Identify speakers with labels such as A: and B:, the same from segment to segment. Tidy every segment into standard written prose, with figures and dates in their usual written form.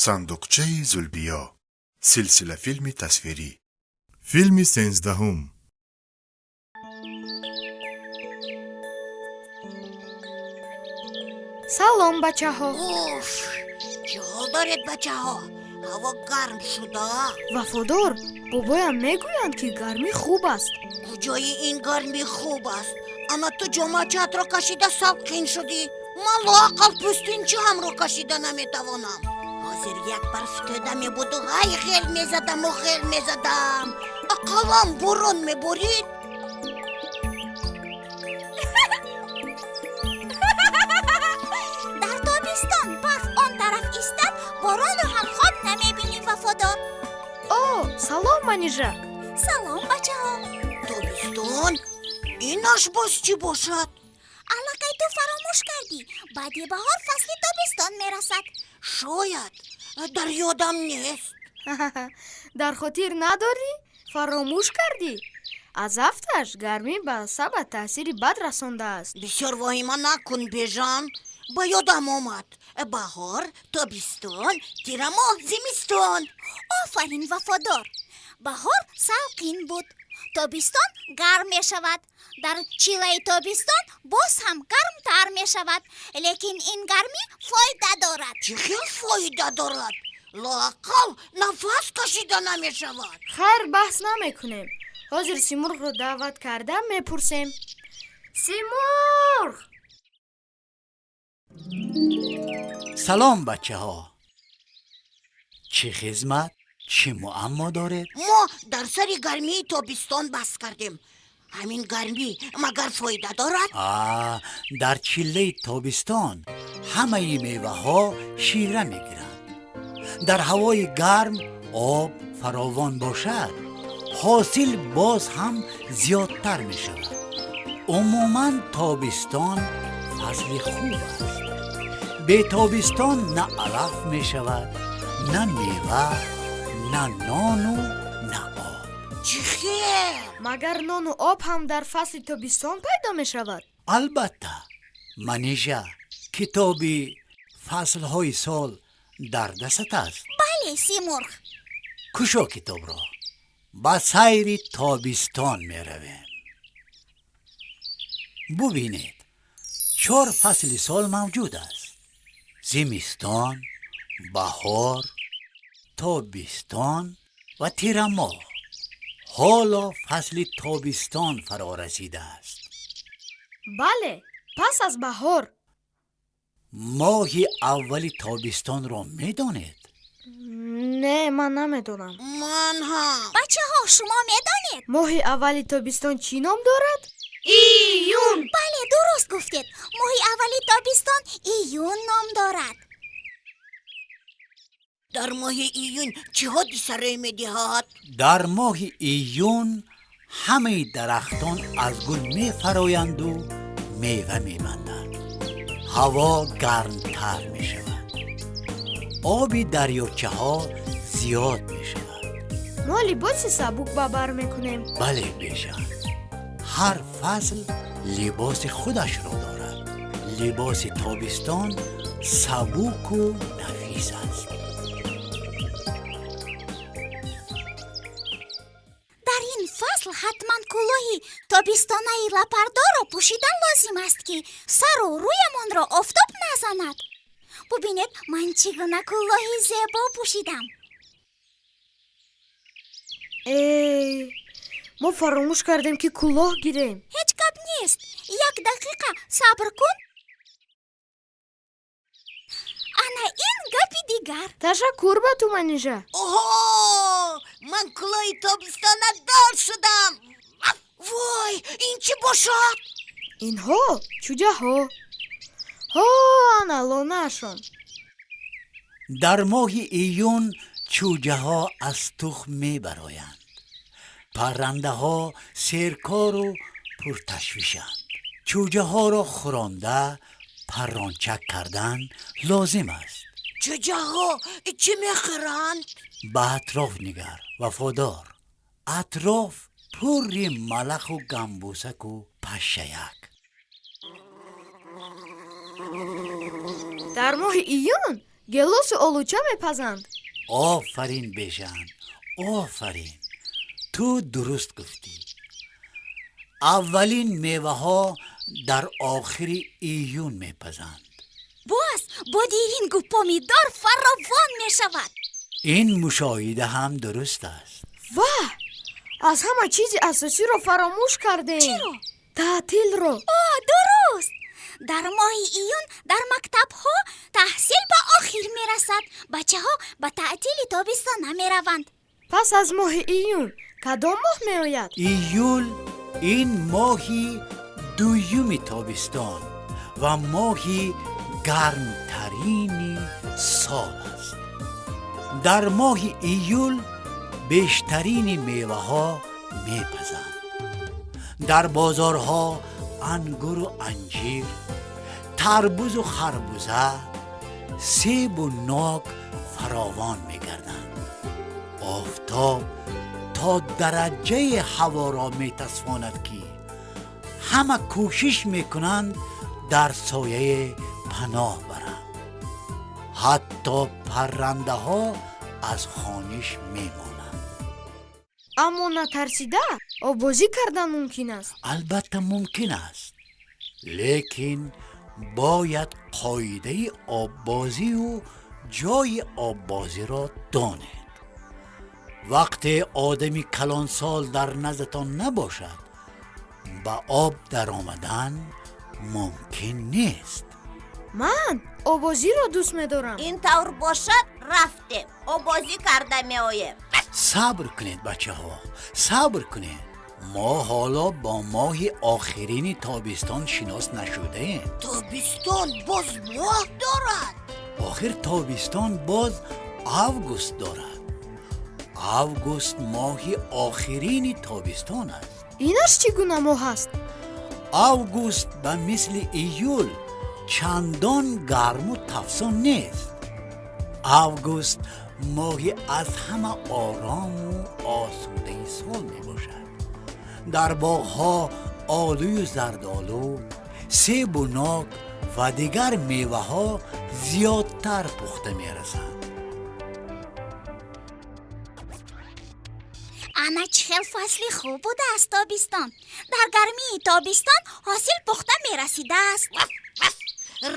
A: Сандуқчаи Зулбиё, силсилафилми тасвирӣ.
B: Филми 13-ум.
C: Салом, бачаҳо!
D: Уф, чӣ ҳол доред, бачаҳо? Ҳаво гарм шуда.
C: Вафодор, бобоям мегӯянд, ки гармӣ хуб аст.
D: Куҷои ин гармӣ хуб аст? Ана ту ҷомачаатро кашида салқин шудӣ. Ман лоақал пӯстинчаамро кашида наметавонам. Ҳозир як барфтӯда мебуду ҳай ғел мезадаму ғел мезадам. Ақаллан борон меборид.
E: Дар тобистон барф он тараф истад, боронро ҳам хоб намебинӣ, Вафодор.
C: О, салом, Манижа!
E: Салом, бачаҳо!
D: Тобистон? Инаш боз чӣ бошад?
E: Аллакай ту фаромӯш кардӣ, баъди баҳор фасли тобистон мерасад.
D: Шояд, дар ёдам нест.
C: Дар хотир надорӣ? Фаромӯш кардӣ? Аз афташ гармӣ ба асабат таъсири бад расондааст.
D: Бисёр воҳима накун, Бежан. Ба ёдам омад: баҳор, тобистон, тирамоҳ, зимистон.
E: Офарин, Вафодор! Баҳор салқин буд, тобистон гарм мешавад, дар чилаи тобистон боз ҳам гармтар мешавад, лекин ин гармӣ фоида дорад.
D: Чӣ хел фоида дорад? Лоақал нафас кашида намешавад.
C: Хайр, баҳс намекунем. Ҳозир Симурғро даъват карда мепурсем. Симурғ!
F: Салом, бачаҳо! Чӣ хизмат, чӣ муаммо доред?
D: Мо дар сари гармии тобистон баҳс кардем. Ҳамин гармӣ магар фоида дорад?
F: А дар чиллаи тобистон ҳамаи меваҳо шира мегиранд. Дар ҳавои гарм об фаровон бошад, ҳосил боз ҳам зиёдтар мешавад. Умуман, тобистон фасли хуб аст. Бе тобистон на алаф мешавад, на мева, на нону на об.
D: Чӣ хел?
C: Магар нону об ҳам дар фасли тобистон пайдо мешавад?
F: Албатта, Манижа, китоби фаслҳои сол дар дастат аст?
E: Бале, Симурғ.
F: Кушо китобро, ба сайри тобистон меравем. Бубинед, чор фасли сол мавҷуд аст: зимистон, баҳор, тобистон ва тирамоҳ. Ҳоло фасли тобистон фаро расидааст.
C: Бале, пас аз баҳор.
F: Моҳи аввали тобистонро медонед?
C: Не, ман намедонам.
D: Ман ҳам.
E: Бачаҳо, шумо медонед?
C: Моҳи аввали тобистон чӣ ном дорад? Июн!
E: Бале, дуруст гуфтед. Моҳи аввали тобистон июн ном дорад.
D: Дар моҳи июн чӣ ҳодиса рӯй медиҳад?
F: Дар моҳи июн ҳамаи дарахтон аз гул мефароянду мева мебанданд. Ҳаво гармтар мешавад, оби дарёчаҳо зиёд мешавад.
C: Мо либоси сабук ба бар мекунем.
F: Бале, Бежан, ҳар фасл либоси худашро дорад. Либоси тобистон сабуку нафис аст.
E: Дар ин фасл ҳатман кӯлоҳи тобистонаи лапардорро пӯшидан лозим аст, ки сару рӯямонро офтоб назанад. Бубинед, ман чӣ гуна кӯлоҳи зебо пӯшидам.
C: Э, мо фаромӯш кардем, ки кӯлоҳ гирем.
E: Ҳеҷ гап нест, як дақиқа сабр кун. Ана ин гапи дигар.
C: Ташаккур ба ту, Манижа.
D: Оҳо, ман кӯлоҳи тобистона дор шудам. Вой, ин чӣ бошад?
C: Инҳо чӯҷаҳо. Ҳо, ана лонаашон.
F: Дар моҳи июн чӯҷаҳо аз тухм мебароянд. Паррандаҳо серкору пурташвишанд. Чӯҷаҳоро хӯронда, паррончак кардан лозим аст.
D: Чӯҷаҳо чӣ мехӯранд?
F: Ба атроф нигар, Вафодор. Атроф пурри малаху гамбусаку пашшаяк.
C: Дар моҳи июн Гелосу олуча мепазанд.
F: Офарин, Бежан, офарин, ту дуруст гуфтӣ. Аввалин меваҳо дар охири июн мепазанд.
E: Боз бодирингу помидор фаровон мешавад.
F: Ин мушоҳида ҳам дуруст аст.
C: Ваҳ, аз ҳама чизи асосиро фаромӯш кардем.
E: Чиро?
C: Таътилро.
E: О, дуруст! Дар моҳи июн дар мактабҳо таҳсил ба охир мерасад, бачаҳо ба таътили тобистона мераванд.
C: Пас аз моҳи июн кадом моҳ меояд?
F: Июл ин моҳи дуюми тобистон ва моҳи гармтарини сол аст. Дар моҳи июл бештарини меваҳо мепазанд. Дар бозорҳо ангуру анҷир, тарбузу харбуза, себу нок фаровон мегарданд. Офтоб то дараҷаи ҳаворо метасфонад, ки ҳама кӯшиш мекунанд дар сояе паноҳ баранд. Ҳатто паррандаҳо аз хониш мемонанд.
C: Аммо натарсида оббозӣ кардан мумкин аст?
F: Албатта, мумкин аст, лекин бояд қоидаи оббозию ҷои оббозиро донед. Вақте одами калонсол дар наздатон набошад, ба об даромадан мумкин нест.
C: Ман оббозиро дӯст медорам.
D: Ин тавр бошад, рафтем, оббозӣ карда меоем.
F: Сабр кунед, бачаҳо, сабр кунед. Мо ҳоло бо моҳи охирини тобистон шинос нашудаем.
D: Тобистон боз моҳ дорад?
F: Охир тобистон боз август дорад. Август моҳи охирини тобистон аст.
C: Инаш чӣ гуна моҳ аст?
F: Август ба мисли июл чандон гарму тафсон нест. Август моҳи аз ҳама орому осудаи сол мебошад. Дар боғҳо олую зардолу, себу нок ва дигар меваҳо зиёдтар пухта мерасанд.
E: Ана чӣ хел фасли хуб будааст тобистон! Дар гармии тобистон ҳосил пухта мерасидааст.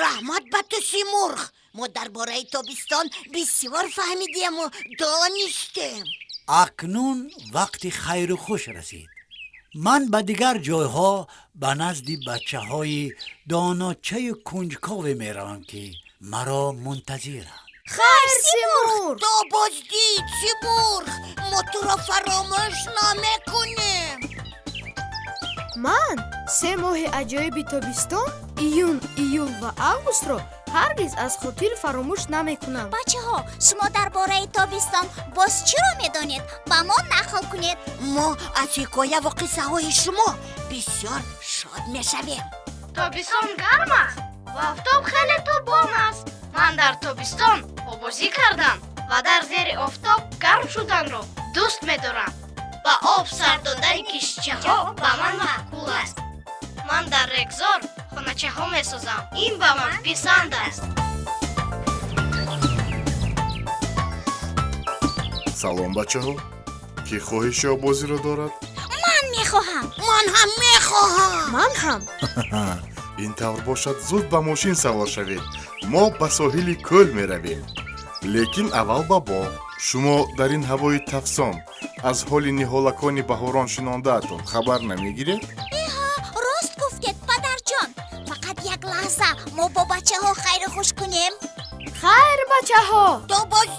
D: Раҳмат ба ту, Симурғ. Мо дар бораи тобистон бисёр фаҳмидему донистем.
F: Акнун вақти хайру хуш расид. Ман ба дигар ҷойҳо ба назди бачаҳои доночаю кунҷкове меравам, ки маро мунтазиранд.
C: Хайр, Симурғ!
D: То боздид, Симурғ, мо туро фаромӯш намекунем.
C: Ман се моҳи аҷоиби тобистон, июн, июл ва августро ҳаргиз аз хотир фаромӯш намекунам.
E: Бачаҳо, шумо дар бораи тобистон боз чиро медонед? Ба мо нақл кунед.
D: Мо аз ҳикояву қиссаҳои шумо бисёр шод мешавем.
G: Тобистон гарм аст ва офтоб хеле тобон аст. Ман дар тобистон обозӣ кардан ва дар зери офтоб гарм шуданро дӯст медорам. Ба об сар додани киштичаҳо ба ман маъқул аст. Ман дар регзор хоначаҳо месозам. Ин ба ман писанд аст.
B: Салом, бачаҳо! Кӣ хоҳиши оббозиро дорад?
E: Ман мехоҳам.
D: Ман ҳам мехоҳам.
C: Ман ҳам.
B: Ин тавр бошад, зуд ба мошин савор шавед. Мо ба соҳили кӯл меравем, лекин аввал ба боғ. Шумо дар ин ҳавои тафсон аз ҳоли ниҳолакони баҳорон шинондаатон хабар намегиред?
E: Эҳа, рост гуфтед, падарҷон. Фақат як лаҳза, мо бо бачаҳо хайру хуш кунем.
C: Хайр, бачаҳо!
D: То боздид.